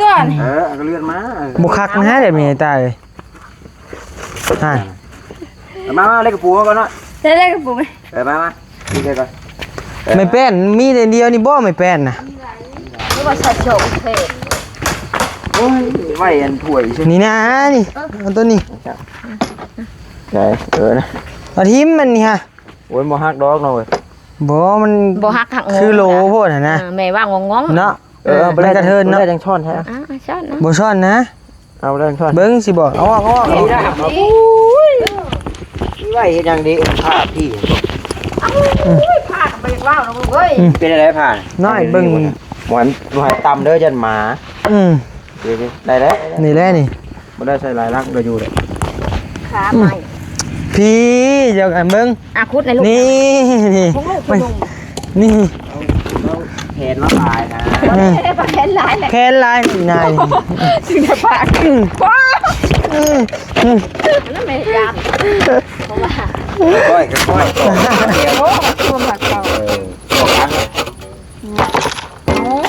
ກ່ອນ ເອີ ເອົາເລື່ອນມາ ບໍ່ຄັກນະ ແບບນີ້ຕາເອີຍ. ຮະ ເອົາມາ ມາເລັກກະປູເຮົາກ່ອນເນາະ ໃສ່ເລັກກະປູໄໝ? ເອີ ມາ ມາ ກິນເລີຍກ່ອນ ເອີ ໄມ້ແປ້ນມີແຕ່ດຽວນີ້ບໍ່ ໄມ້ແປ້ນນະ? ຫຼືວ່າໃສ່ໂຈກເພດ ໂອ້ຍ ໄວ້ອັນຖ້ວຍຊື່ ນີ້ນະ ນີ້ ເອີ ເອົາໂຕນີ້ ໃສ່ ເອີ ນະ ເອົາຖິ້ມມັນນີ້ຮະ ໂອ້ຍ ບໍ່ຫັກດອກນ້ອງເອີຍ ບໍ່ ມັນບໍ່ຫັກ ຫັກງໍ ຄືໂຫຼໂພດຫັ້ນນະ ເອີ ແມ່ວ່າງອງໆ ເນາະ ເອີ ເອີ ບໍ່ໄດ້ ມັນກະເທີນເນາະ ບໍ່ໄດ້ຈັ່ງຊ້ອນແທ້ ອ່າ ຊ້ອນນະ ບໍ່ຊ້ອນນະ ເອົາແລ້ວຊ້ອນ ເບິ່ງຊິບອກ ເອົາອອກ ເອົາອອກ ໂອ້ຍ ໄວ້ເຮັດຫຍັງດີ ຜ້າພີ້ ໂອ້ຍ ຜ້າກໍບໍ່ຢາກເວົ້ານຳເວີຍ ເປັນຈັ່ງໃດຜ້າ ນ້ອຍເບິ່ງ ບໍ່ໃຫ້ ບໍ່ໃຫ້ຕ່ຳເດີ ຢ້ານໝາ ອືມ ໄດ້ແລ້ວ ນີ້ແຫຼະນີ້ ບໍ່ໄດ້ໃສ່ຫຼາຍຫຼັກກໍຢູ່ແຫຼະ ຂາໃໝ່ ພີ້ ດຽວກັນເບິ່ງ ອ່ະ ຂຸດໃນລູກ ນີ້ ນີ້ ຂອງລູກ ນີ້ ຂອງລູກ ນີ້ ແຜ່ນລະຫຼາຍນະ ເອີ ແຜ່ນຫຼາຍແຫຼະ ແຜ່ນຫຼາຍນີ້ນາຍ ຊິໄດ້ປາກ ອືມ ວ້າວ ອືມ ອືມ ອັນນັ້ນແມ່ນຍາມ ເພາະວ່າ ຄ່ອຍໆ ຄ່ອຍໆ ໂອ້ ລວມຫາເຈົ້າ ເອີ ອອກທາງ ອືມ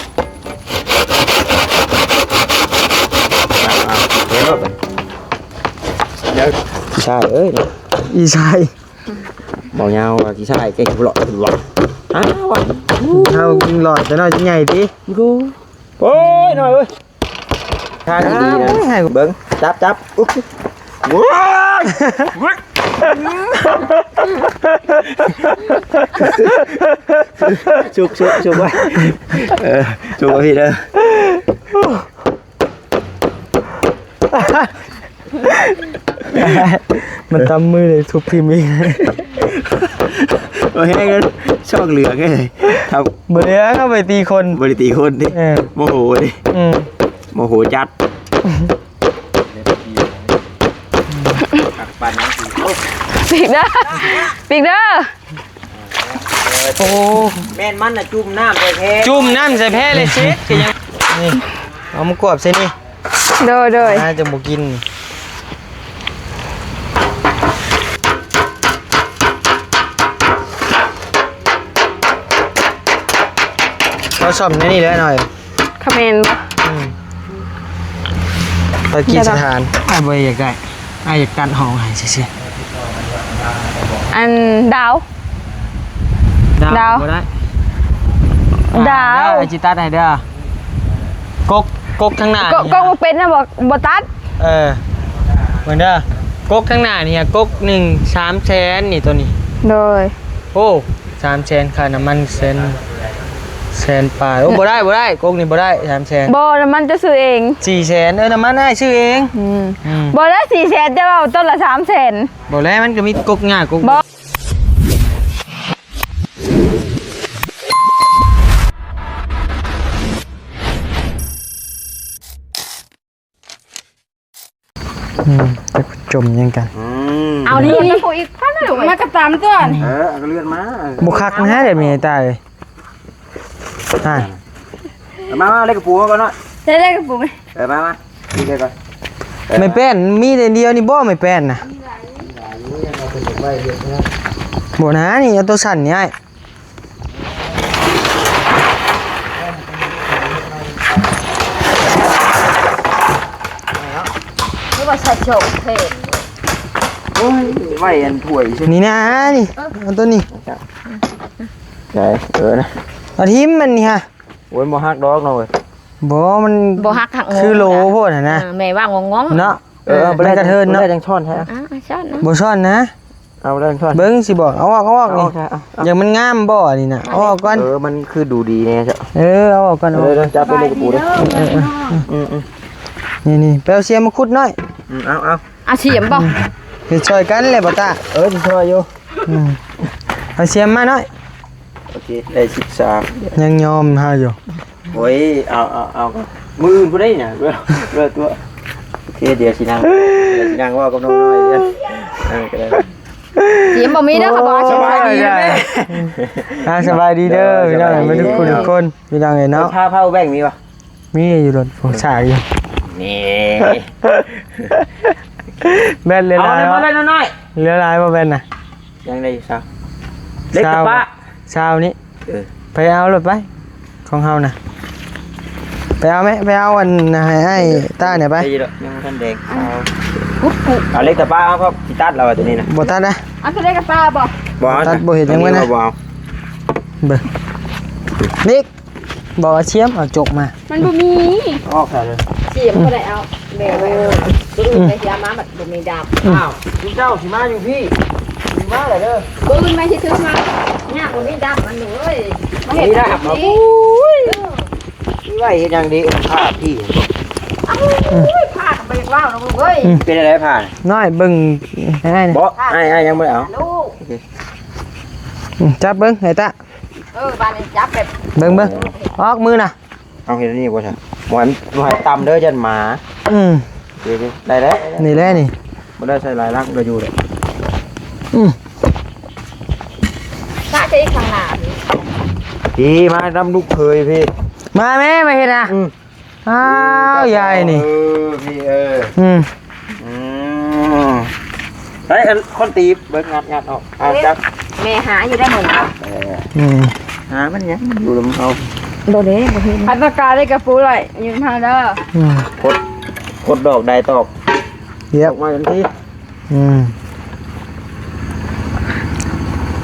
ເອີ ເອົາ ເອົາ ເອົາ ເອົາ ພີ່ຊາຍເອີຍ ອີຊາຍ ເວົ້າຍາວວ່າຂີ້ຊາຍເກັ່ງຫົວເລາະ ຫວານ ອ້າວ ເຮົາກິນຫຼອດແຕ່ນ້ອຍໃຫຍ່ຕິ ໂອ້ຍ ນ້ອຍເອີຍ ທາງດີໆນະ ເບິ່ງ ຈັບ ຈັບ ໂອ້ຍ ຊຸກ ຊຸກ ຊຸກໄວ້ ເອີ ຊຸກໄວ້ພີ້ເດີ. ມັນຕຳມືເລີຍ ທຸບຖິ້ມອີກ ໂອ້ຍ ແຮງເກີນ ຊອກເຫຼືອງເອີຍ ຄັບ ບໍ່ເຫຼືອງ ເອົາໄປຕີຄົນ ບໍ່ໄດ້ຕີຄົນຕິ ເອີ ໂມໂຫຕິ ອືມ ໂມໂຫຈັດ ປີກເດີ ປີກເດີ. ໂອ້ ແມ່ນມັນນະຈຸ່ມນ້ຳໃສ່ແພ ຈຸ່ມນ້ຳໃສ່ແພເລີຍເຊັດ ກໍຍັງ ນີ້ ເອົາມາກວບໃສ່ນີ້ ໂດຍໆ ໜ້າຈະບໍ່ກິນ ເອົາສ້ອມໃນນີ້ແຫຼະໜ້ອຍ ຂະແມນບໍ່? ອືມ ປາກີສະຖານ ອ້າຍບໍ່ຢາກໄດ້ ອ້າຍຢາກຕັດຫ້ອງໃຫ້ຊື່ໆ ອັນດາວ ດາວ ດາວ ບໍ່ໄດ້ ດາວ ອ້າຍຊິຕັດໃຫ້ເດີ ກົກ ກົກທາງໜ້າ ກົກ ກົກບໍ່ເປັນນະ ບໍ່ ບໍ່ຕັດ ເອີ ເບິ່ງເດີ ກົກທາງໜ້ານີ້ ກົກໜຶ່ງ ສາມແສນນີ້ ໂຕນີ້ ໂດຍ ໂອ້ ສາມແສນ ຄ່ານ້ຳມັນແສນ ແສນປາຍ ໂອ້ ບໍ່ໄດ້ ບໍ່ໄດ້ ກົກນີ້ບໍ່ໄດ້ ສາມແສນ ບໍ່ ນ້ຳມັນເຈົ້າຊື້ເອງ ສີ່ແສນ ເອີ ນ້ຳມັນອ້າຍຊື້ເອງ ອືມ ອືມ ບໍ່ໄດ້ ສີ່ແສນ ເຈົ້າເວົ້າຕົ້ນລະ ສາມແສນ ບໍ່ແລ້ວ ມັນກໍມີກົກຍາກ ກົກ ບໍ່ ອືມ ຈັກຈົມຫຍັງກັນ ອືມ ເອົານີ້ ນີ້ ມາກະຕາມຕົວ ເອີ ເອົາເລື່ອນມາ ບໍ່ຄັກນະ ແບບນີ້ຕາເອີຍ ຮະ ມາ ມາ ເລັກກະປູເຮົາກ່ອນເນາະ ໃສ່ເລັກກະປູໄໝ? ເອີ ມາ ມາ ກິນເລີຍກ່ອນ ເອີ ໄມ້ແປ້ນມີແຕ່ດຽວນີ້ບໍ່ ໄມ້ແປ້ນນະ ບໍ່ນະ ນີ້ເອົາໂຕສັ້ນນີ້ອ້າຍ ຫຼືວ່າໃສ່ໂຈກເພດ ໂອ້ຍ ໄວ້ອັນຖ້ວຍຊື່ ນີ້ນະ ນີ້ ເອີ ເອົາໂຕນີ້ ໃສ່ ເອີ ນະ ເອົາຖິ້ມມັນນີ້ຮະ ໂອ້ຍ ບໍ່ຫັກດອກນ້ອງເອີຍ ບໍ່ ມັນບໍ່ຫັກ ຫັກງໍ ຄືໂຫຼໂພດຫັ້ນນະ ເອີ ແມ່ວ່າງອງໆ ເນາະ ເອີ ເອີ ມັນກະເທີນເນາະ ບໍ່ໄດ້ຈັ່ງຊ້ອນແທ້ ອ່າ ຊ້ອນນະ ບໍ່ຊ້ອນນະ ເອົາແລ້ວຊ້ອນ ເບິ່ງຊິບອກ ເອົາອອກ ເອົາອອກ ເອົາ ນີ້ ເອົາ ຢາກມັນງາມບໍ່ອັນນີ້ນະ ເອົາອອກກ່ອນ ເອີ ມັນຄືດູດີແນ່ ເອີ ເອົາອອກກ່ອນ ເອົາອອກ ເອີ ຈັບໄປເລີຍກະປູເດີ ເອີ ເອີ ອືມ ນີ້ໆ ໄປເອົາສຽມມາຂຸດໜ້ອຍ ອືມ ເອົາ ເອົາ ອາ ສຽມບໍ່ ອືມ ເຮັດຊ່ອຍກັນແຫຼະບໍ່ຕາ ເອີ ຊິຊ່ອຍຢູ່ ອືມ ເອົາສຽມມາໜ້ອຍ ໂອເຄ ໄດ້ສິບສາມ ຍັງຍອມເຮົາຢູ່ ໂອ້ຍ ເອົາ ເອົາ ເອົາ ມື້ອື່ນພຸ້ນໄດ໋ນະ ເລີກຕົວະ ໂອເຄ ດຽວຊິນັ່ງ ດຽວຊິນັ່ງເວົ້າກັບນ້ອງນ້ອຍເດີ ເອີ ກໍໄດ້ ສຽມບໍ່ມີເດີ ເຂົາບອກ ສະບາຍດີເດີ ອ່າ ສະບາຍດີເດີ ເດີ ພີ່ນ້ອງ ສະບາຍດີ ມາທຸກຄົນ ທຸກຄົນ ພີ່ນ້ອງເອີຍເນາະ ພາ ພາແບ່ງມີບໍ່? ມີຢູ່ລົດ ໂອ້ ສາກຢູ່ ນີ້ ແບດເຫຼືອຫຼາຍ ເອົາ ເອົາ ເຫຼືອຫຼາຍບໍ່ແບດນະ? ຍັງໄດ້ຢູ່ຊາວ ເລັກກະປະ ຊາວນີ້ ເອີ ໄປເອົາລົດໄປ ຂອງເຮົານະ ໄປເອົາແມະ ໄປເອົາອັນໃຫ້ອ້າຍຕານີ້ໄປ. ໄດ້ຢູ່ດອກ ຍັງບໍ່ທັນແດງ. ເອົາ ເອົາເຫຼັກຕະປາເອົາ ເພາະຊິຕັດແລ້ວວ່າຕົວນີ້ນະ. ບໍ່ຕັດນະ. ເອົາຕົວເລັກຕະປາບໍ່? ບໍ່ເອົາ ຕັດບໍ່ເຮັດຫຍັງມັນນະ. ບໍ່ເອົາ ເບິ່ງ ນີ້ ບໍ່ເອົາຊຽມ ເອົາຈົກມາ. ມັນບໍ່ມີ ອອກຊະເລີຍ. ຊຽມບໍ່ໄດ້ເອົາ ແບກໄວ້ເອົາ ໄປເສຍມາບັດບໍ່ມີດາບ. ອ້າວ ຈຸມເຈົ້າຊິມາຢູ່ພີ້ ຊິມາແລ້ວເດີ. ບຶດມາຊິຖືມາ ຍາກບໍ່ມີດາບມັນເລີຍ. ມາເຮັດ ມີດາບ ນີ້ ໂອ້ຍ ເອີ ໄວ້ເຮັດຫຍັງດີ ຜ້າພີ້. ໂອ້ຍ ຜ້າກໍບໍ່ຢາກເວົ້ານະລູກເອີຍ. ເປັນຈັ່ງໃດຜ້ານ້ອຍ ເບິ່ງໃຫ້ອ້າຍນະ. ບໍ່ ອ້າຍ ອ້າຍຍັງບໍ່ໄດ້ເອົາ. ລູກ ອືມ ຈັບເບິ່ງ ໄອ້ຕາ. ເອີ ບາດນີ້ຈັບແບບ ເບິ່ງ ເບິ່ງ ອອກມືນະ. ເອົາເຮັດອັນນີ້ບໍ່ຊະ ບໍ່ໃຫ້ ບໍ່ໃຫ້ຕ່ຳເດີ ຢ້ານໝາ. ອືມ ໄດ້ແລ້ວ ນີ້ແຫຼະນີ້ ບໍ່ໄດ້ໃສ່ຫຼາຍຫຼັງກໍຢູ່ແຫຼະ. ອືມ ຕາຈະອີກຂ້າງໜ້າພີ້ ມານຳລູກເຂີຍພີ້. ມາແມ່ ມາເຮັດນະ. ອືມ ອ້າວ ຍາຍນີ້ ເອີ ພີ້ ເອີ ອືມ ອືມ ໄປ ອັນຄົນຕີບ ເບິ່ງ ງັດ ງັດອອກ. ອ່າ ຈັບ ແມ່ຫາຢູ່ໄດ້ມື້ນີ້. ເອີ ອືມ ຫາມັນຫຍັງ ມັນຢູ່ນຳເຮົາ. ບໍ່ເດ້ ບໍ່ເຫັນ. ພັດຕະກາໄດ້ກະປູໄດ້ ຢູ່ນຳເຮົາເດີ. ອືມ ຄົດ ຄົດດອກໄດ້ຕອກ ຮຽບ ອອກມາທັນທີ. ອືມ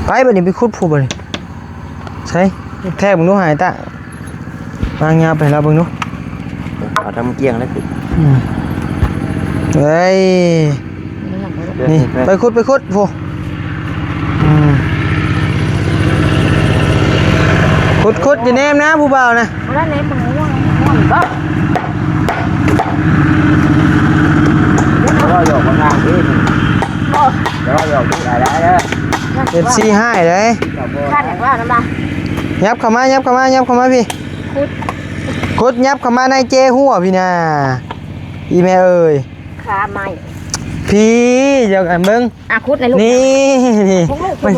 ໄປ ບາດນີ້ໄປຂຸດພູບາດນີ້. ໃສ ແທກເບິ່ງດູ ຫາຍຕາ ວາງຍາວໄປໃຫ້ລາວເບິ່ງດູ. ເອົາທຳກ້ຽງເລີຍ. ອືມ ເອີຍ ນີ້ ໄປຂຸດ ໄປຂຸດ ພຸ້ນ. ອືມ ຂຸດ ຂຸດ ຢ່າແນມນະຜູ້ບ່າວນະ. ບໍ່ໄດ້ແນມ ບໍ່ຮູ້ວ່າມ່ວນບໍ່. ເວົ້າຫຍອກມາທາງພີ້ ບໍ່ ເວົ້າຫຍອກຫຼາຍໆເດີ. ເອັຟຊີຮ້າຍເດ້. ຂ້າຢາກວ່ານຳລະ. ຫຍັບເຂົ້າມາ ຫຍັບເຂົ້າມາ ຫຍັບເຂົ້າມາພີ້. ຂຸດ ຂຸດ ຫຍັບເຂົ້າມາໃນເຈຫົວພີ້ນະ ອີ່ແມ່ເອີຍ. ຂາໄມ້ ພີ້ ຢາກອັນເບິ່ງ. ອ່ະ ຂຸດໃນລູກ ນີ້ ນີ້ ຂອງລູກ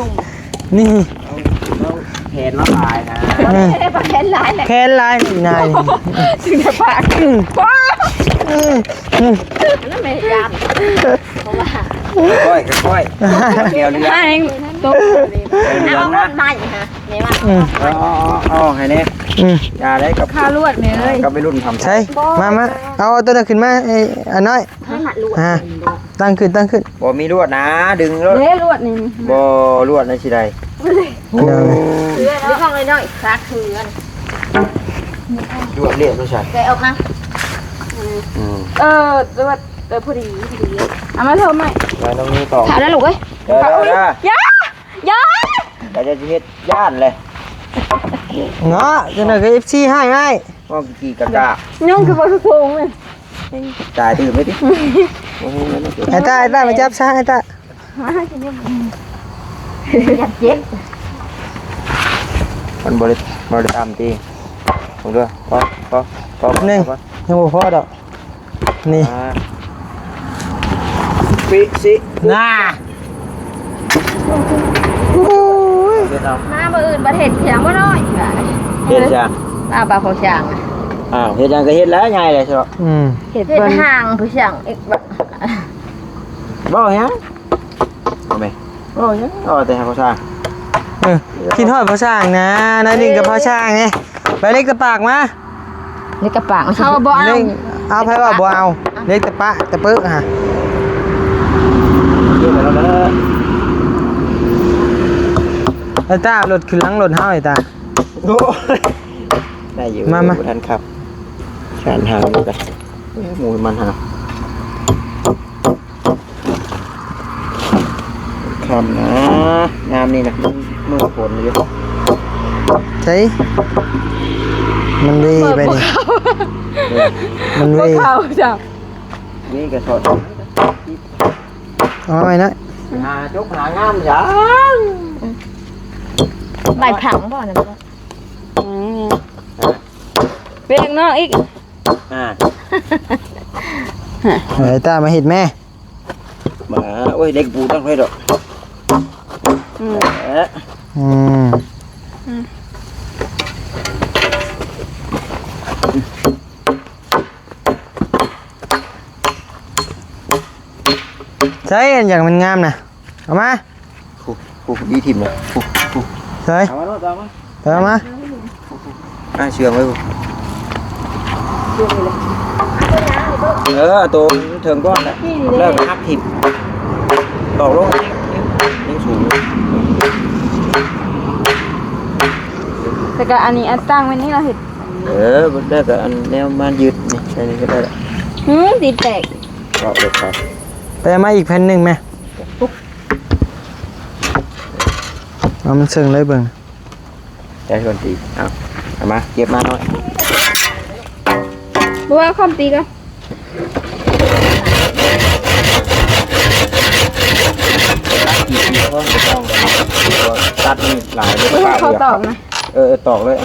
ນີ້ ຂອງລູກ ນີ້. ແຂນລະຫຼາຍນະ. ອືມ ແຂນຫຼາຍແຫຼະ ແຂນຫຼາຍນີ້ນາຍ. ຊິໄດ້ປາກ ອືມ ວ້າວ ອືມ ອືມ ນັ້ນແມ່ຍາມ ເພາະວ່າ ຄ່ອຍໆ ດຽວເລື່ອງ ໃຫ້ຕົກ ເອົາລົດໃໝ່ຫາແມ່ວ່າ. ອືມ ເອົາ ເອົາ ເອົາໃຫ້ແດ່. ອືມ ຢ່າໄດ້ກັບ ຄ່າລວດແມ່ເອີຍ ກັບໄວລຸ້ນທຳ. ໃສ່ ມາ ມາ ເອົາ ເອົາຕົວນັ້ນຂຶ້ນມາ ໄອ້ ອັນນ້ອຍ. ໃຫ້ມັນລວດ ອ່າ ຕັ້ງຂຶ້ນ ຕັ້ງຂຶ້ນ. ບໍ່ມີລວດນະ ດຶງໂລດ. ເດ້ ລວດນີ້ ບໍ່ ລວດໃນຊິໄດ້. ໂອ້ຍ ເຮືອນເຮົານ້ອຍໆ ຄັກເຮືອນ. ລວດລຽບໂລດຊະ ແກະອອກມາ. ອືມ ເອີ ລວດ ເອີ ພໍດີ ພໍດີ. ເອົາມາເທີມໃໝ່ ໄວ້ນ້ອງນີ້ຕໍ່. ຖ້າໄດ້ລູກເອີຍ. ເອີ ຢ່າ ຢ່າ ກໍຈະເຮັດຢ້ານແຫຼະເນາະ. ຈັ່ງໃດກໍເອັຟຊີຮ້າຍ ອ້າຍ ເວົ້າກີ້ກະກະ ຍັງຄືບໍ່ຖືກໂພງເລີຍ. ຍັງຕາຍຕື່ມໄວ້ຕິ. ໂອ້ຍ ໄອ້ຕາ ໄອ້ຕາ ມາຈັບຊະ ໄອ້ຕາ. ຢາກເຈັບ ມັນບໍ່ໄດ້ ບໍ່ໄດ້ຕຳຕິ. ເບິ່ງເດີ ພໍ ພໍ ພໍ ໜຶ່ງ ພໍ ຍັງບໍ່ພໍດອກ. ນີ້ ອ່າ ປິຊິ ນາ ໂອ້ຍ ເຮັດເອົາ ມາມື້ອື່ນບັດເຮັດຫຍັງບໍ່ນ້ອຍ. ເຮັດຫຍັງ? ມາປາກຂອງຊ່າງ. ອ້າວ ເຮັດຫຍັງກໍເຮັດແລ້ວ ໃຫຍ່ແລ້ວເນາະ. ອືມ ເຮັດ ເຮັດຫ້າງຜູ້ຊ່າງອີກ. ເວົ້າຫຍັງ? ເອົາແມ່ ເວົ້າຫຍັງ? ເອົາແຕ່ໃຫ້ພໍ່ຊ່າງ. ເອີ ຄິດຮອດພໍ່ຊ່າງນະ ນ້ອຍໜຶ່ງກັບພໍ່ຊ່າງນີ້. ໄປເຫຼັກຕະປາກມາ. ເຫຼັກຕະປາກ ເຂົາບໍ່ເອົາ. ເຫຼັກ ເອົາ ໃຜວ່າບໍ່ເອົາ? ເຫຼັກຕະປະ ຕະເປິຫາ. ໄອ້ຕາ ເອົາລົດຂຶ້ນຫຼັງລົດເຮົາ ໄອ້ຕາ. ໂອ້ຍ ໄດ້ຢູ່ ມາ ມາ ບໍ່ທັນຂັບ. ສານທາງນີ້ໄປ ເອີ ໝູມັນຫາ. ຄ່ຳນະ ຍາມນີ້ນະ ມື້ຝົນຢູ່. ໃສ ມັນເວໄປນີ້ ມັນເວ ບໍ່ເຂົ້າຈ້ະ. ນີ້ກໍສອດ ເອົາໄວ້ນະ. ຫາຈົກຫາງາມຫຍັງ? ໃບຜັງບໍ່ນະ? ອືມ ເວງນອກອີກ. ອ່າ ເອີ ຕາມາເຮັດແມ່. ມາ ໂອ້ຍ ເຫຼັກປູຕັ້ງໄວ້ດອກ. ອືມ ເອີ ອືມ ອືມ ໃສ່ອັນຫຍັງມັນງາມນະ ເອົາມາ. ຜູ້ ຜູ້ ອີ່ຖິ້ມນະ ຜູ້ ຜູ້ ໃສ່ ເອົາມາໂລດ ເອົາມາ ເອົາມາ. ອ່າ ເຊື່ອງໄວ້ຜູ້. ເອີ ໂຕເທິງກ່ອນແຫຼະ ແລ້ວກໍຫັກຖິ້ມ ຕອກລົງ ຍັງສູງ ແລ້ວກໍອັນນີ້ ອັນຕັ້ງໄວ້ນີ້ລະເຮັດ ເອີ ແລ້ວກໍອັນແນວມາຍຶດນີ້ ໃສ່ນີ້ກໍໄດ້ລະ ຫື ຕິດແຕກ ຕອກເລີຍ ໄປເອົາມາອີກແຜ່ນໜຶ່ງແມະ ເອົາມັນເຊິ່ງເລີຍເບິ່ງ ໃຊ້ສ່ວນຕີ ເອົາ ເອົາມາ ເກັບມາໜ້ອຍ ບໍ່ວ່າຄອມຕີກ່ອນ ຕັດນີ້ຫຼາຍ ບໍ່ເອົາ ເຂົາຕອກນະ ເອີ ເອີ ຕອກເລີຍ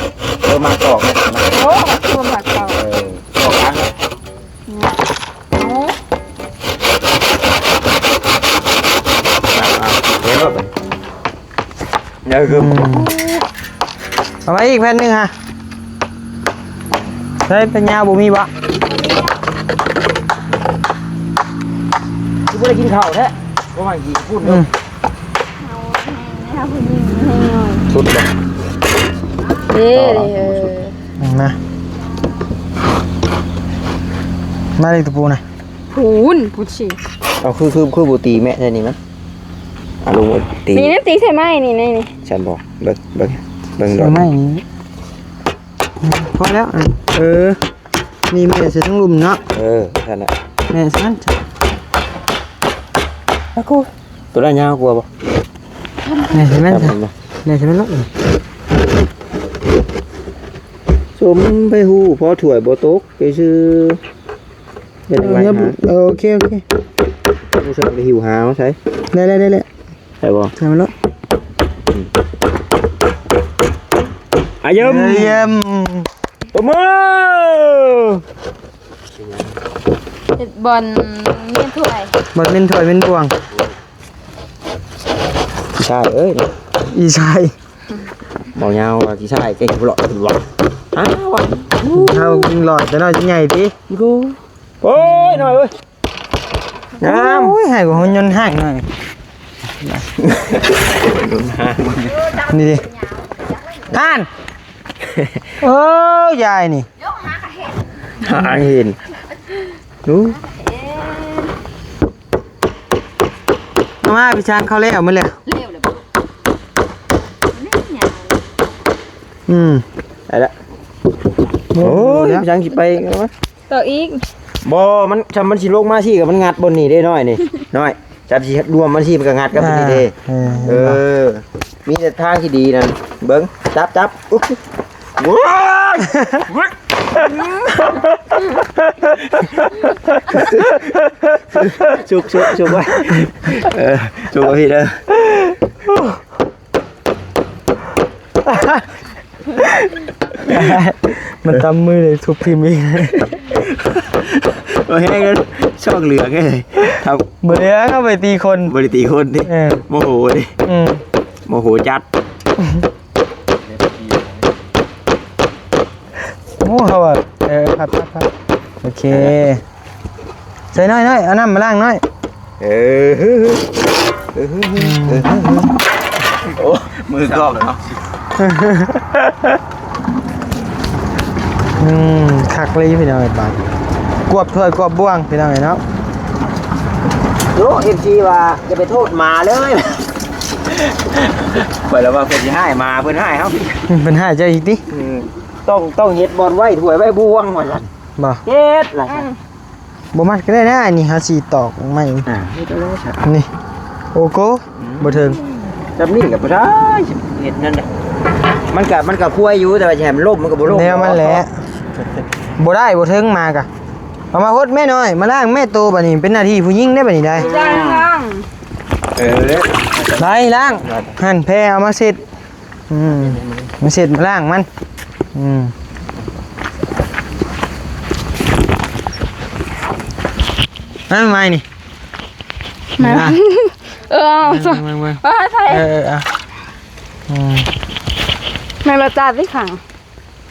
ເອີ ມາຕອກເລີຍ ໂອ້ ຄືວ່າມາຕອກ ເອີ ຕອກອັນ ໂອ້ ເອົາ ເອົາ ເອົາ ເອົາໄວ້ອີກແຜ່ນໜຶ່ງຫະ ໃຊ້ແຜ່ນຍາວບໍ່ມີບໍ່? ຄືບໍ່ໄດ້ກິນເຂົ້າແທ້ ບໍ່ວ່າກິນພຸ້ນເດີ ອືມ ສຸດບໍ່? ເດ້ ເອີ ມາ ມາເລີຍຕະປູນະ ພຸ້ນ ພຸ້ນຊິ ເອົາ ຄື ຄື ຄືບໍ່ຕີແມະໃສ່ນີ້ມັນ ອາລົງຕີ ນີ້ນະ ຕີໃສ່ໄມ້ນີ້ ນີ້ ນີ້ ຊັ້ນບໍ່? ເບິ່ງ ເບິ່ງ ເບິ່ງ ໃສ່ໄມ້ນີ້ ພໍແລ້ວ ເອີ ນີ້ແມ່ໃສ່ທັງລຸ່ມເນາະ ເອີ ຊັ້ນນະ ແມ່ຊັ້ນ ອາກູ ໂຕນັ້ນຍາວກວ່າບໍ່? ແມ່ໃສ່ແມ່ນ ແມ່ໃສ່ແມ່ນເນາະ ສົມໄປຮູ້ ພໍຖ້ວຍບໍ່ຕົກ ໄປຊື້ ເຮັດຫຍັງໄວ້ຫາ ເອີ ໂອເຄ ໂອເຄ ຜູ້ຊ່ວຍໄປຫິ້ວຫາມາໃສ່ ໄດ້ແລ້ວ ໄດ້ແລ້ວ ໃສ່ບໍ່? ໃສ່ມາໂລດ ອາເຢີມ ອາເຢີມ ຕົບມື ເຮັດບ່ອນເມັນຖ້ວຍ ບ່ອນເມັນຖ້ວຍເມັນບ່ວງ ອີຊາຍເອີຍ ອີຊາຍ ເວົ້າຍາວວ່າຂີ້ຊາຍ ແກຊິບໍ່ຫຼອດ ຫວາ ອ້າວ ເຮົາກິນຫຼອດແຕ່ນ້ອຍໃຫຍ່ຕິ ໂອ້ຍ ນ້ອຍເອີຍ ງາມ ໂອ້ຍ ໃຫ້ກວ່າຫຸ່ນຍົນຮ້າງໜ້ອຍ ນີ້ດິ ທ່ານ ໂອ້ຍ ຍາຍນີ້ ຫາເຫັນ ດູ ມາ ພີ່ຊ້າງ ເຂົ້າແລ້ວ ໝົດແລ້ວ ອືມ ໄດ້ລະ ໂອ້ຍ ພີ່ຊ້າງຊິໄປ ຕໍ່ອີກ ບໍ່ ມັນ ຖ້າມັນຊິລົງມາຊີ້ກໍມັນງັດບ່ອນນີ້ເດ້ ນ້ອຍນີ້ ນ້ອຍ ຈັບຊິລວມມັນຊີ້ ມັນກໍງັດກັບ ອ່າ ນີ້ເດ້ ເອີ ເອີ ມີແຕ່ທາງທີ່ດີນັ້ນ ເບິ່ງ ຈັບ ຈັບ ອຸບ ໂອ້ຍ ຊຸກ ຊຸກ ຊຸກໄວ້ ເອີ ຊຸກໄວ້ເດີ. ມັນຕຳມືເລີຍ ທຸບຖິ້ມອີກ ບໍ່ແຮງເລີຍ ຊ່ອງເຫຼືອງເລີຍ ບໍ່ເຫຼືອງ ເອົາໄປຕີຄົນ ບໍ່ໄດ້ຕີຄົນຕິ ເອີ ໂມໂຫຕິ ອືມ ໂມໂຫຈັດ ໂອ້ ເຮົາວ່າ ເອີ ພັບ ພັບ ພັບ ໂອເຄ ໃສ່ໜ້ອຍໆ ເອົານ້ຳມາລ້າງໜ້ອຍ ເອີ ໂອ້ ມືກ້ອງເນາະ ອືມ ຄັກເລີຍພີ່ນ້ອງເອີຍ ບາດກວບຖ້ວຍກວບບ່ວງພີ່ນ້ອງເອີຍເນາະ ໂອ້ ເອັຟຊີ ວ່າຢ່າໄປໂທດໝາເລີຍ ຂ້ອຍລະວ່າເພິ່ນຊິຮ້າຍໝາ ເພິ່ນຮ້າຍເຮົາ ເພິ່ນຮ້າຍເຈົ້າອີກຕິ ອືມ ຕ້ອງ ຕ້ອງເຮັດບ່ອນໄວ້ຖ້ວຍໄວ້ບ່ວງວ່າຊັ້ນ ບໍ່ ເຮັດລະ ອືມ ບໍ່ມັດກໍໄດ້ນະ ອັນນີ້ເຮົາຊິຕອກໄມ້ ອ່າ ເຮັດເອົາເລີຍຊະ ນີ້ ໂອໂກ ອືມ ບໍ່ເຖິງ ແບບນີ້ກໍບໍ່ໄດ້ ເຮັດນັ້ນນະ ມັນກໍ ມັນກໍຄວາຍຢູ່ ແຕ່ວ່າຊິໃຫ້ມັນລົ້ມ ມັນກໍບໍ່ລົ້ມ ແນວມັນແຫຼະ ບໍ່ໄດ້ ບໍ່ເຖິງ ມາກະ ເອົາມາຫົດແມ່ນ້ອຍ ມາລ້າງແມ່ໂຕ ບັດນີ້ເປັນໜ້າທີ່ຜູ້ຍິງເດ້ ບັດນີ້ໄດ້ ເອີ ໄດ້ລ້າງ ຫັ້ນແພເອົາມາເຊັດ ອືມ ມາເຊັດມາລ້າງມັນ ອືມ ມາໃໝ່ນີ້ ມາ ມາ ເອີ ເອົາ ເບິ່ງ ເບິ່ງ ເອີ ໃສ່ ເອີ ເອີ ເອົາ ອືມ ແມ່ນບໍ່ ຕາດຕິຂັງ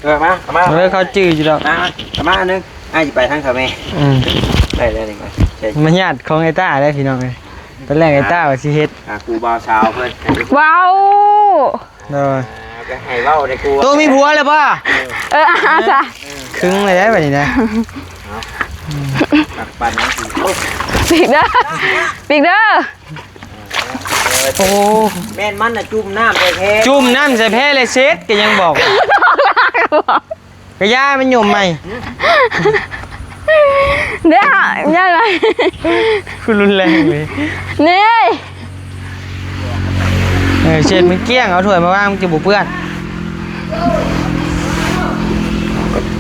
ເອີ ມາ ເອົາມາ ເອີ ເຂົາຈື່ຢູ່ດອກ ມາ ເອົາມາອັນໜຶ່ງ ອ້າຍຊິໄປທາງເຂົາແມ່ ອືມ ໄດ້ແລ້ວນີ້ ມາຍາດຂອງໄອ້ຕ້າເດ້ພີ່ນ້ອງເອີຍ ຕອນແລກໄອ້ຕ້າວ່າຊິເຮັດ ຫາຄູ່ບ່າວສາວເພິ່ນ ເວົ້າ ໂດຍ ອ່າ ກໍໃຫ້ເວົ້າໄດ້ກວ່າ ໂຕມີຜົວແລ້ວບໍ່? ເອີ ອ່າ ຊະ ຕຶງເລີຍໄດ໋ບັດນີ້ນະ. ເອົາ ປັກປັນ ປີກເດີ ປີກເດີ. ໂອ້ ແມ່ນມັນນະ ຈຸ່ມນ້ຳໃສ່ແພ ຈຸ່ມນ້ຳໃສ່ແພແລ້ວເຊັດ ກໍຍັງບອກ ກໍຢ່າມັນຫຍົມໃໝ່. ເດ້ ຢ່າໄລ ຄືຮຸນແຮງເວີຍ ນີ້. ເອີ ເຊັດມັນກ້ຽງ ເອົາຖ້ວຍມາວາງ ມັນຈະບໍ່ເປື້ອນ.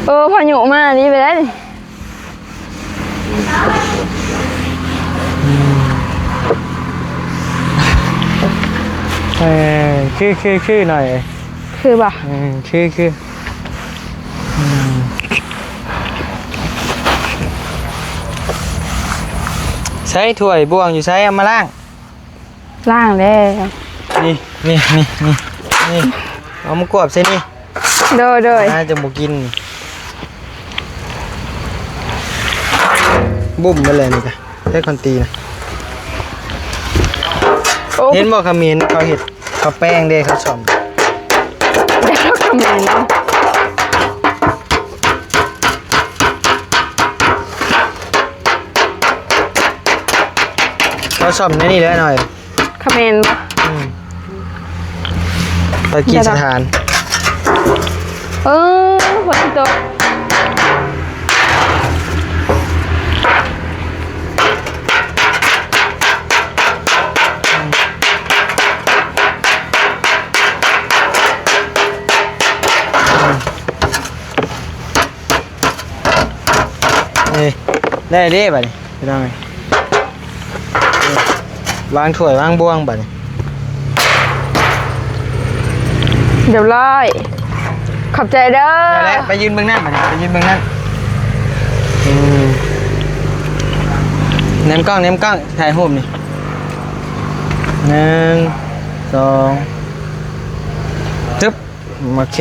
ເອີ ພາຍຸມານີ້ໄປໄດ້. ເອີ ຄື ຄື ຄືໜ້ອຍ ຄືບໍ່? ເອີ ຄື ຄື ອືມ ໃຊ້ຖ້ວຍບ່ວງຢູ່ໃສ? ເອົາມາລ້າງ. ລ້າງແລ້ວ ນີ້ ນີ້ ນີ້ ນີ້ ນີ້ ເອົາມາກວບໃສ່ນີ້. ໂດຍ ໂດຍ ໜ້າຈະບໍ່ກິນ ບຸ້ມໄປແລ້ວນີ້ກະ ໃຊ້ຄອນຕີນະ. ໂອ້ ເຫັນບໍ່ ຂະເໝນເຂົາເຮັດ ເຂົາແປ້ງເດ້ ເຂົາສ້ອມ ເດ້ ຂະເໝນ ເຂົາສ້ອມໃນນີ້ແຫຼະໜ້ອຍ. ຂະເໝນບໍ່? ອືມ ປາກີສະຖານ. ເອີ ຝົນຕົກ. ເອີ ໄດ້ເດ້ບັດນີ້ ພີ່ນ້ອງເອີຍ. ວາງຖ້ວຍວາງບ່ວງບັດນີ້ ຮຽບຮ້ອຍ. ຂອບໃຈເດີ. ໄດ້ແລ້ວ ໄປຢືນເບິ່ງນັ້ນບັດນີ້ ໄປຢືນເບິ່ງນັ້ນ. ອືມ ແນມກ້ອງ ແນມກ້ອງ ຖ່າຍຮູບນີ້ ໜຶ່ງ ສອງ ຕຶບ ໂອເຄ.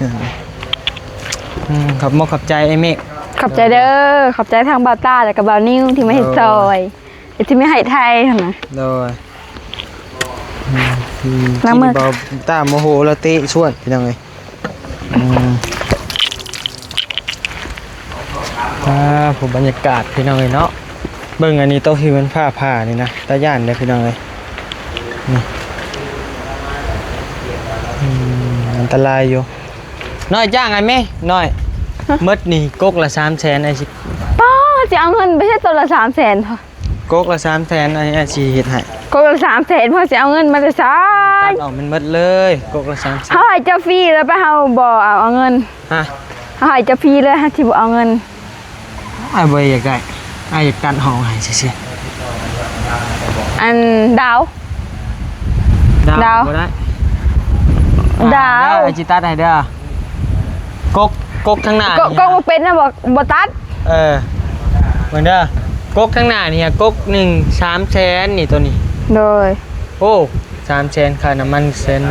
ອືມ ຂອບມົກຂອບໃຈອ້າຍເມກ. ຂອບໃຈເດີ ຂອບໃຈທາງບ່າວຕ້າ ແລ້ວກໍບ່າວນິວທີ່ມາເຮັດຊ່ອຍ ທີ່ມາໃຫ້ໄທຫັ້ນນະ. ໂດຍ ອືມ ລ້າງມື. ບ່າວຕ້າໂມໂຫລະເຕະຊວນ ພີ່ນ້ອງເອີຍ. ອືມ ອ່າ ຜູ້ບັນຍາກາດ ພີ່ນ້ອງເອີຍເນາະ. ເບິ່ງອັນນີ້ ໂຕະທີ່ມັນຟ້າຜ່ານີ້ນະ ຕາຢ້ານເດ້ ພີ່ນ້ອງເອີຍ. ນີ້ ອືມ ອັນຕະລາຍຢູ່. ນ້ອຍຈ້າງອ້າຍແມະ ນ້ອຍ. ຮະ? ໝົດນີ້ກົກລະສາມແສນ ອ້າຍຊິ ປ້າ ຊິເອົາເງິນໄປໃຊ້ຕົ້ນລະສາມແສນ ກົກລະສາມແສນ ອ້າຍ ອ້າຍຊິເຮັດໃຫ້. ກົກລະສາມແສນ ພໍ່ຊິເອົາເງິນມາແຕ່ໃສ? ຕັດອອກແມ່ນໝົດເລີຍ ກົກລະສາມແສນ. ເຮົາໃຫ້ເຈົ້າຟຣີແລ້ວ ໄປ ເຮົາບໍ່ເອົາ ເອົາເງິນ. ຮະ? ເຮົາໃຫ້ເຈົ້າຟຣີເລີຍ ເຮົາຊິບໍ່ເອົາເງິນ. ອ້າຍບໍ່ຢາກໄດ້ ອ້າຍຢາກຕັດຫ້ອງໃຫ້ຊື່ໆ. ອັນດາວ ດາວ ດາວ ບໍ່ໄດ້. ດາວ ອ່າ ດາວ ອ້າຍຊິຕັດໃຫ້ເດີ. ກົກ ກົກທາງໜ້າ ກົກ ນີ້ ກົກບໍ່ເປັນນະ ບໍ່ ບໍ່ຕັດ. ເອີ ເບິ່ງເດີ ກົກທາງໜ້ານີ້ ກົກໜຶ່ງສາມແສນນີ້ ໂຕນີ້. ໂດຍ. ໂອ້ ສາມແສນ ຄ່ານ້ຳມັນແສນ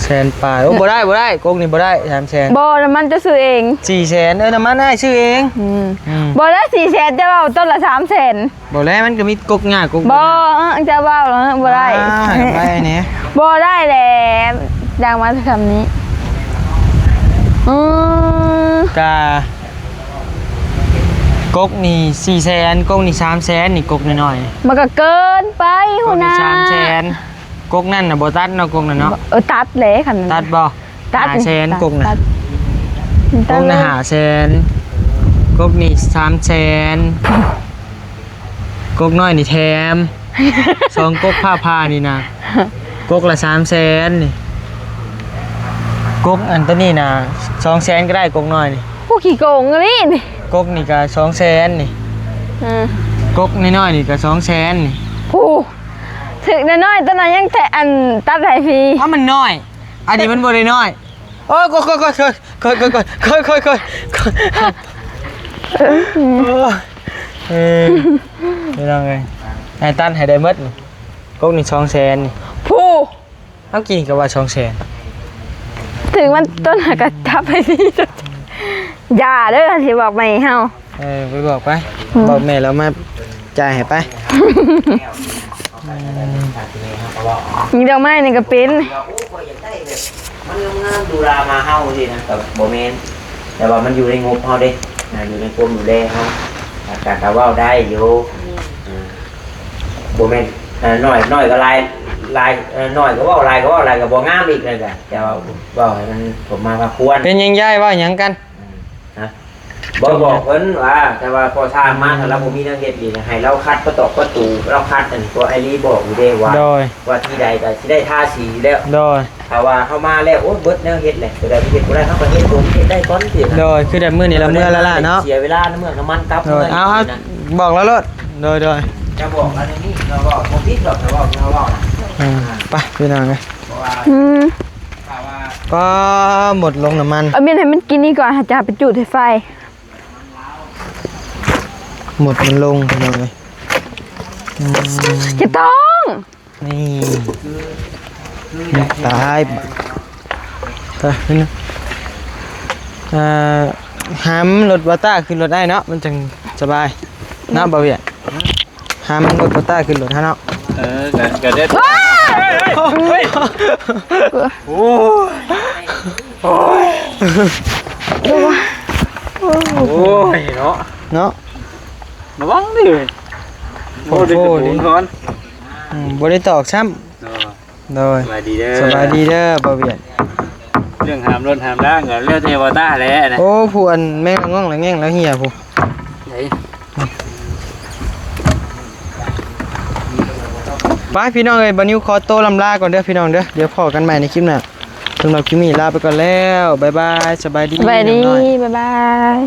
ແສນປາຍ. ໂອ້ ບໍ່ໄດ້ ບໍ່ໄດ້ ກົກນີ້ບໍ່ໄດ້ ສາມແສນ. ບໍ່ ນ້ຳມັນເຈົ້າຊື້ເອງ. ສີ່ແສນ. ເອີ ນ້ຳມັນອ້າຍຊື້ເອງ. ອືມ ອືມ ບໍ່ໄດ້ ສີ່ແສນ ເຈົ້າເວົ້າຕົ້ນລະສາມແສນ. ບໍ່ແລ້ວ ມັນກໍມີກົກຫຍ້າກົກ ບໍ່ ເອີ ເຈົ້າເວົ້າແລ້ວ ບໍ່ໄດ້. ອ່າ ໄດ້ນີ້ ບໍ່ໄດ້ແຫຼະ ຈ້າງມາແຕ່ສ່ຳນີ້. ອືມ ກະ ກົກນີ້ສີ່ແສນ ກົກນີ້ສາມແສນ ນີ້ກົກນ້ອຍໆ. ມັນກໍເກີນໄປ ຫົວໜ້າ ກົກນີ້ສາມແສນ. ກົກນັ້ນນະບໍ່ຕັດເນາະ ກົກນັ້ນເນາະ. ເອີ ຕັດແຫຼະ ຄັນ ຕັດບໍ່? ຕັດ ຫ້າແສນ ຕັດ ກົກນະ ຕັດ ກົກນະຫ້າແສນ ກົກນີ້ສາມແສນ ກົກນ້ອຍນີ້ແຖມ ສອງກົກ ພ້າໆ ນີ້ນະ ກົກລະສາມແສນນີ້ ກົກອັນໂຕນີ້ນະ ສອງແສນກໍໄດ້ ກົກນ້ອຍນີ້. ໂອ້ ຂີ້ໂກງອີ່ຫຼີນີ້. ກົກນີ້ກໍສອງແສນນີ້. ເອີ ກົກນ້ອຍໆ ນີ້ກໍສອງແສນນີ້. ໂອ້ ຖືກນ້ອຍໆ ຕອນນັ້ນຍັງແທະ ອັນ ຕັດໃຫ້ຟຣີ. ເອົາ ມັນນ້ອຍ ອັນນີ້ມັນບໍ່ໄດ້ນ້ອຍ. ໂອ້ຍ ໂອ້ຍ ໂອ້ຍ ໂອ້ຍ ໂອ້ຍ ເອີ ພີ່ນ້ອງເອີຍ ໃຫ້ຕັດໃຫ້ໄດ້ໝົດນີ້ ກົກນີ້ສອງແສນນີ້. ຜູ້ ເຮົາກິນກໍວ່າສອງແສນ ຖືກມັນຕົ້ນຫາກະຈັບໃຫ້ພີ່. ຢ່າເດີ ຊິບອກແມ່ເຮົາ. ເອີ ໄປບອກໄປ ອືມ ບອກແມ່ລາວມາຈ່າຍໃຫ້ໄປ. ນີ້ດອກໄມ້ນີ້ກໍເປັນ ມັນງາມໆ ດູລາມາເຮົາຊີ້ນະ ກໍບໍ່ແມ່ນ. ແຕ່ວ່າມັນຢູ່ໃນງົບເຮົາເດ້ ອ່າ ຢູ່ໃນຄວາມດູແລເຮົາ ອາ ກະ ກະເວົ້າໄດ້ຢູ່ ອືມ ອ່າ ບໍ່ແມ່ນ ເອີ ໜ້ອຍ ໜ້ອຍກໍຫຼາຍ ຫຼາຍ ເອີ ໜ້ອຍກໍເວົ້າ ຫຼາຍກໍເວົ້າ ຫຼາຍກໍບໍ່ງາມອີກ ນັ້ນກະ ແຕ່ວ່າເວົ້າໃຫ້ມັນສົມມາພາຄວນ. ເປັນຫຍັງ ຍາຍເວົ້າຫຍັງກັນ? ອືມ ຮະ? ບໍ່ບອກເພິ່ນວ່າ ແຕ່ວ່າພໍສ້າງມາ ຖ້າລາວບໍ່ມີແນວເຮັດນີ້ ໃຫ້ລາວຂັດປະຕອກປະຕູ ລາວຂັດ ອັນ ພວກອ້າຍລີບອກຢູ່ເດ້ວ່າ ໂດຍ ວ່າທີ່ໃດກໍຊິໄດ້ທາສີຢູ່ແລ້ວ ໂດຍ ຖ້າວ່າເຮົາມາແລ້ວ ໂອ້ຍ ເບິດແນວເຮັດແຫຼະ ຕົວໃດທີ່ເຮັດບໍ່ໄດ້ ເຮົາກໍເຮັດຕົວທີ່ເຮັດໄດ້ກ່ອນ ໂດຍ ຄືແບບມື້ນີ້ລະເມືອລະລະເນາະ ເສຍເວລາ ນ້ຳເມືອກນ້ຳມັນກັບ ໂດຍ ເມືອ ເອົາ ເອົາ ບອກລາວໂລດ ໂດຍ ໂດຍ ຈະບອກອັນນີ້ ເຮົາເວົ້າບໍ່ຜິດດອກ ເຮົາເວົ້າ ເຮົາເວົ້ານະ ອືມ ອ່າ ໄປ ພີ່ນ້ອງເອີຍ ເພາະວ່າ ອືມ ຖ້າວ່າ ກໍໝົດລົງນ້ຳມັນ ເອົາເມັນໃຫ້ມັນກິນນີ້ກ່ອນ ຫາຈະໄປຈູດໃຫ້ໄຟ ໝົດມັນລົງ ພີ່ນ້ອງເອີຍ ອືມ ຈະຕ້ອງ ນີ້ ຕາຍ ໄປ ເອີ ຫາມລົດບ່າວຕ້າຂຶ້ນລົດອ້າຍເນາະ ມັນຈັ່ງສະບາຍເນາະ ບ່າວວຽດ ຫາມລົດບ່າວຕ້າຂຶ້ນລົດຫັ້ນເນາະ ເອີ ກະ ກະໄດ້ ໂອ້ຍ ໂອ້ຍ ໂອ້ຍ ໂອ້ຍ ເນາະ ເນາະ ລະວັງເດີ ໂອ້ ໂອ້ ໂດຍ ອືມ ບໍ່ໄດ້ຕອກຊ້ຳ ໂດຍ ໂດຍ ສະບາຍດີເດີ ສະບາຍດີເດີ ບ່າວວຽດ ເລື່ອງຫາມລົດຫາມລາກໍແລ້ວແຕ່ບ່າວຕ້າແຫຼະນະ ໂອ້ ຜູ້ອັນແມ່ງລະງ່ອງລະແງ່ງລະເຫ່ຍຜູ້ ໄປ ພີ່ນ້ອງເອີຍ ບ່າວນິວຂໍໂຕລ່ຳລາກ່ອນເດີ ພີ່ນ້ອງເດີ ດຽວພໍ້ກັນໃໝ່ໃນຄລິບໜ້າ ສຳລັບຄລິບນີ້ລາໄປກ່ອນແລ້ວ ບາຍບາຍ ສະບາຍດີ ສະບາຍດີ ນ້ອງນ້ອຍ ບາຍບາຍ.